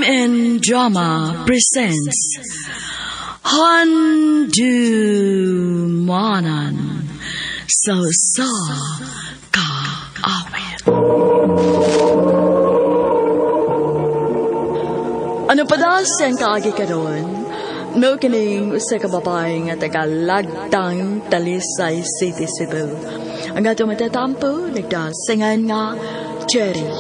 MN Drama presents Handumanan sa Usa Ka Awit. Ano pa daw siyang kaagi karon? Mao kining usa ka babae nga taga Lagtang, Talisay City, Cebu. Ang ato matatampo, nagdasingan nga Cherry.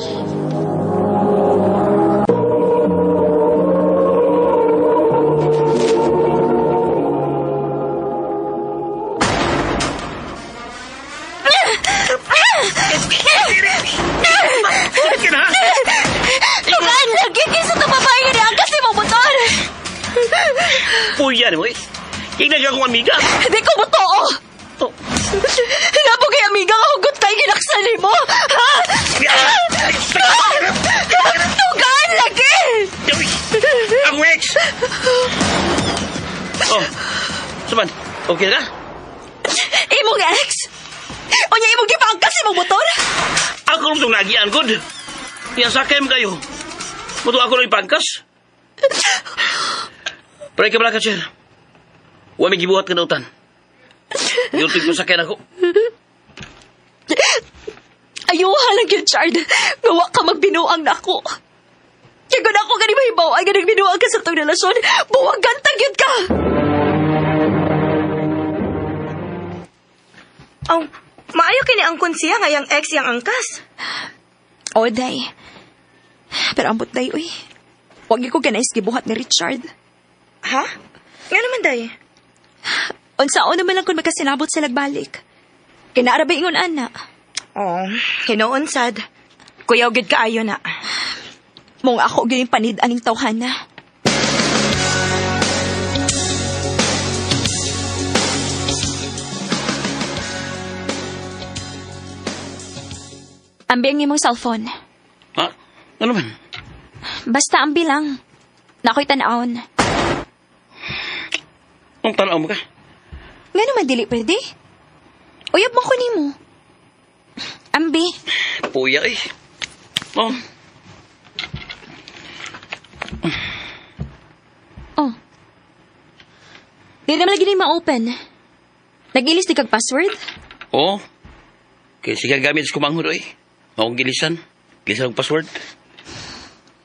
Sige na! Tugan lagi kinsa to babae nga niangkas nimo motor. Puya ni mo eh. Ingnan ka akong amiga. Di ko motoo. Oh. Nabo kay amiga nga hugot kay ginaksan nimo. Ha? Tugan lagi. Ang ex! Oh, Suman, okay na? Imong ex? Unya imong gipaangkas imong motor? Ako rin itong nagian, good. Yan sakay mo kayo. Muto ako rin ipangkas. Pray ka pala ka, Cher. Huwag may gibuhat ka na utan. Yultig ko sakyan ako. Ayuha lang yun, Chard. Gawa ka magbinuang nako. Kaya kung ako gani mahibaw ay ganang binuang ka sa itong relasyon, buwagan tagyod ka! Aw, maayo kini ang konsiya nga yang ex yang angkas. O, day. Pero ambot, day, uy. Huwag ko ganay gibuhat ni Richard. Ha? Nga naman, day. Unsaon naman lang kung magkasinabot sila balik. Kinaarabay ingon, ana. Oh, hinuon sad. Kuyaw gid kaayo na. Mong ako gyud yung panid aning tawhana. Ambi ang imong cellphone. Ha? Ano man? Basta ambi lang. Nako'y tan-awon. Ang tanaw mo ka? Nga naman dili pwede. Uyab mo ko nimo. Ambi. Puya eh. Oh, Oh. Di naman lagi ni ma-open. Nag-ilis di kag password? Oo. Kaya sige gamit sa kumanghod eh. Maong gilisan. Gilisan ang password.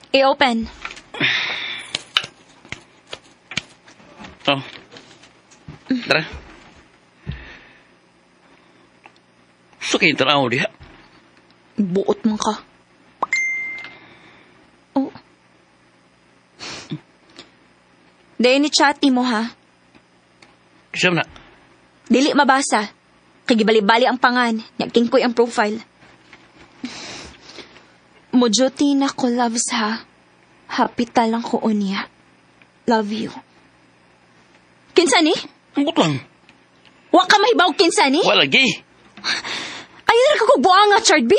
I-open. Oh. Tara. So kayo tanaw diha. Buot man ka. Oh. Dahil ni chat mo ha. Kisam na. Dili mabasa. Kay gibali-bali ang pangan. Nagkingkoy ang profile. Mojuti na ko loves ha. Happy talang ko unya. Love you. Kinsa ni? Ambot lang. Wa ka mahibaw kinsa ni? Wala lagi. Ayaw na kag buanga, Chard B.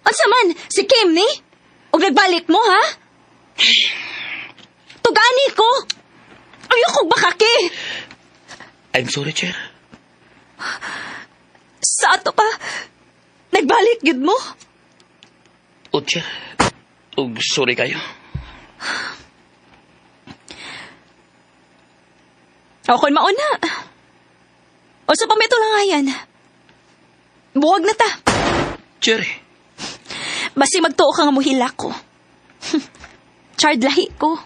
Unsa man, si Kim ni? Og nagbalik mo, ha? Tugani ko. Ayaw kong bakaki. I'm sorry, Cher. Sa ato pa, nagbalik gyud mo. O, Cher. Og sorry kayo. O kung mauna. O sa pamito lang ayan. Buwag na ta. Cher. Basi magtuo ka nga muhila ko. Chard, lahi ko.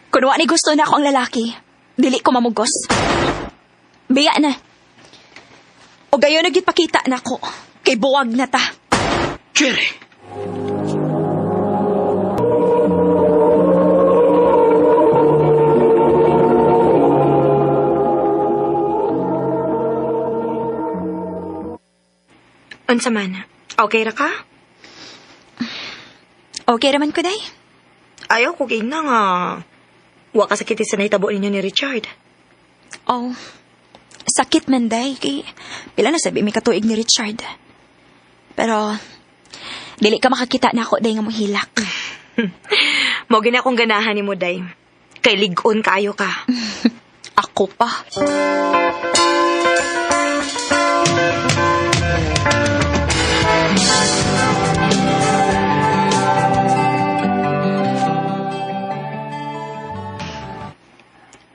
Kung wa ni gusto na ako ang lalaki, dili ko mamugos. Biya na. O gayon nagipakita na ko. Kay buwag na ta. Cherry. Unsa man? Okay ra ka? Okay raman ko, day. Ayaw ko kay na nga. Wa ka sakit sa nahitabo ninyo ni Richard. Oh, sakit man, day. Kay, pila na sabi may katuig ni Richard. Pero, dili ka makakita na ako, day, nga mohilak. Mo gina akong ganahan nimo, day. Kay lig-on kaayo ka. Ako pa.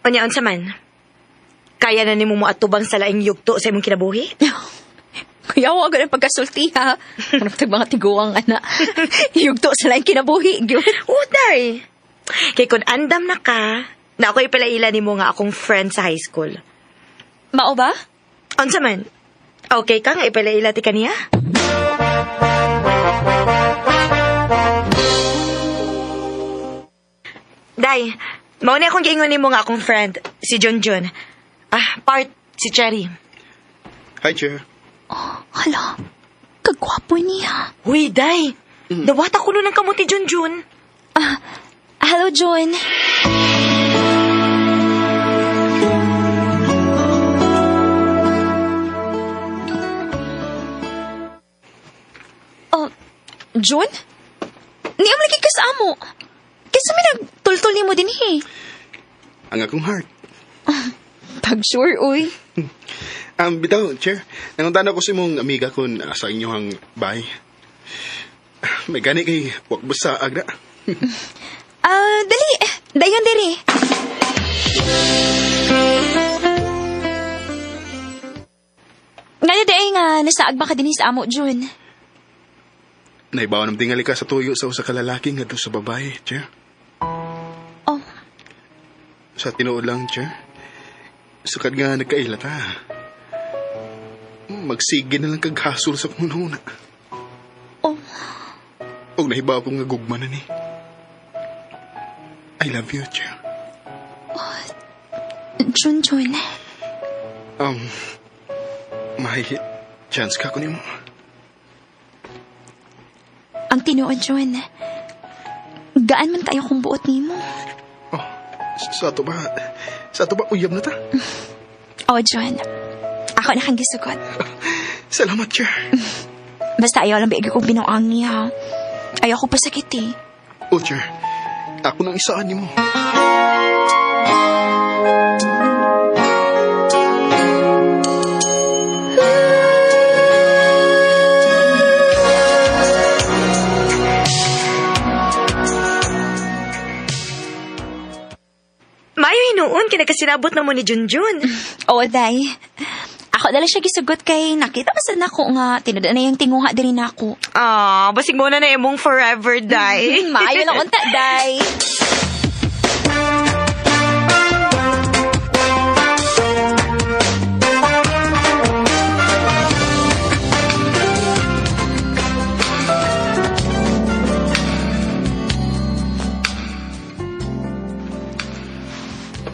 Unya, unsa man? Kaya na nimo moatubang sa laing yugto sa imong kinabuhi? Kuya, wa ang pagkasulti ha. Ano tag mga tiguang ana. Yugto sa laing kinabuhi gyud. Uday! Kay kung andam na ka, na ako ipalaila nimo nga akong friend sa high school. Mao ba? Unsa man? Okay ka nga ipalaila ti kaniya? Day, mao ni akong giingon nimo nga akong friend, si Junjun. Ah, part si Cherry. Hi, Chair. Hala, kagwapo niya. Uy, Day! Dawata ko nun ang kamuti, Junjun. Ah, hello, John. Oh, John? Niam lagi ka sa amo. Kaysa may nagtultol nimo din eh. Ang akong heart. Pag sure, uy. Bitaw, Chair. Nanguntan ako sa imong amiga kun sa inyong bahay. May gani kay wag basta agda. Ah, dali. Dayon diri. Nga di ay nga nasaag ba ka din sa amo, Jun? Naibaw ng tingali ka sa tuyo sa usa ka lalaki ngadto sa babae, Chair. Oh, Sa tinuod lang, Chair. Sukad nga nagkaila ta. Magsige na lang kag hasol sa kong una. oh. Og nahibaw ko nga gugma na ni. I love you, Chair. Jun, Jun. May chance ka ko nimo. Ang tinuod, Jun. Gaan man kayo kung buot nimo. Oh, sa ato ba? Sa ato ba uyab na ta? Oh, Jun. Ako na kang gisugot. Salamat, Chair. Basta ayaw lang biig kong binuang niya. Ayaw ko pasakit eh. Oh, Chair. Ako nang isaan nimo. Mayo hinuon, kinakasinabot na mo ni Junjun. Oo, day. Ako dala siya gisugot kay nakita pa sad nako nga tinud na yung tinguha diri nako. Ah, basig mo na na imong forever, Day. Maayo lang unta, day.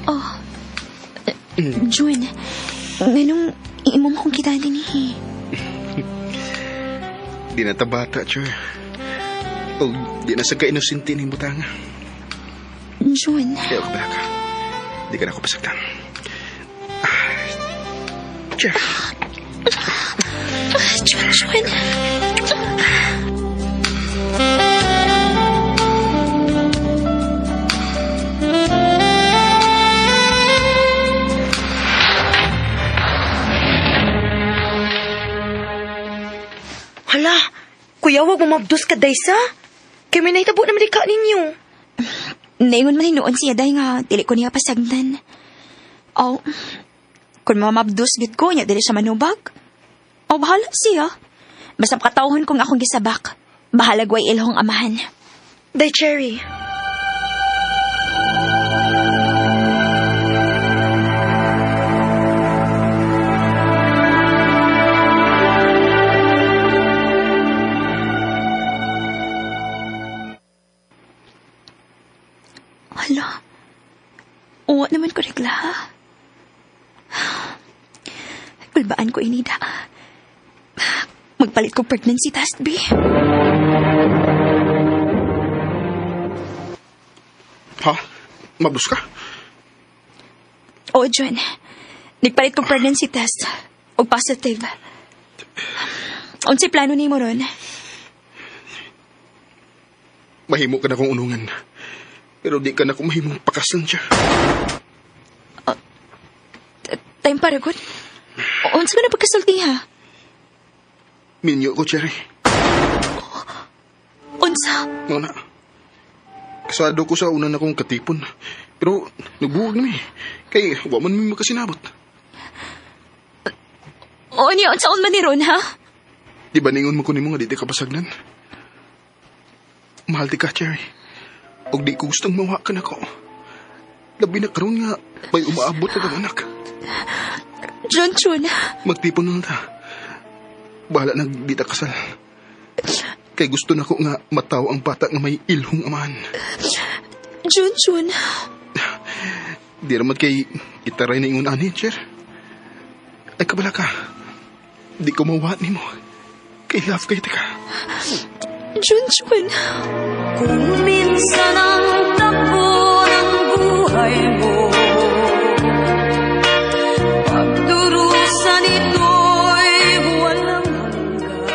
Oh, Jun, nganong imo mo kong kita din eh. Di na ta bata, Chair. O di na sa ka-inosente ni butanga. Jun, Kaya ka ka. Di ka na ako pasaktan. Ah, Chair. Jun, Jun. Hala, kuya, wag mo mabdos ka, Daysa. Kay may nahitabo naman di ka ninyo. Naingon man hinuon siya dahil nga dili ko niya pasagdan. Oh, kung mamabdos gid ko niya dili siya manubag. O bahala siya. Basta makatawhon kung akong gisabak. Bahala gway ilhong amahan. Day, Cherry. Hala. Uwa naman ko regla. Kulbaan ko inida. Magpalit ko pregnancy test, B. Ha? Mabdos ka? Oo, John. Nagpalit ko pregnancy test. Og positive. Unsay plano nimo ron? Mahimo ka na kong unungan. Pero di ka na kong mahimong pakasan siya. Time para good. Unsa man ang pagkasulti ha? Minyo ko, Cherry. Unsa? Nga na. Kasado ko sa una na kong katipon. Pero nagbuwag na mi. Kay wa man mi makasinabot. O niya, unsaon man ni ron, ha? Di ba ningon mo ko nimo nga di ti kapasagnan? Mahal ti ka, Cherry. Og di ko gustong mawa ka nako. Labi na karon nga may umaabot na kang anak. Junjun, Magtipon na lang ta. Bahala na di ta kasal. Kay gusto nako nga mataw ang bata nga may ilhong amahan. Junjun. Di raman kay itaray na ingon ani, Cher. Ay kabala ka. Di ko mawa nimo. Kay love kay ka. Junjun. Kung minsan ang takbo ng buhay mo, pagdurusa nito'y walang hanggan.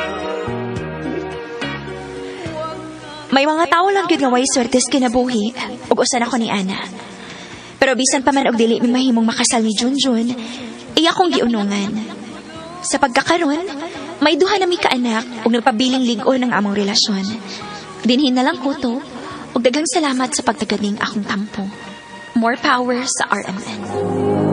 May mga tao lang gyud nga way swerte sa kinabuhi ug usa na ko ni ana. Pero bisan pa man og dili mi mahimong makasal ni Junjun, iya kong giunungan. Sa pagkakaron, may duha na mi kaanak ug nagpabiling lig-on ang among relasyon. Dinhin na lang ko to ug daghang salamat sa pagtagad ning akong tampo. More power sa RMN.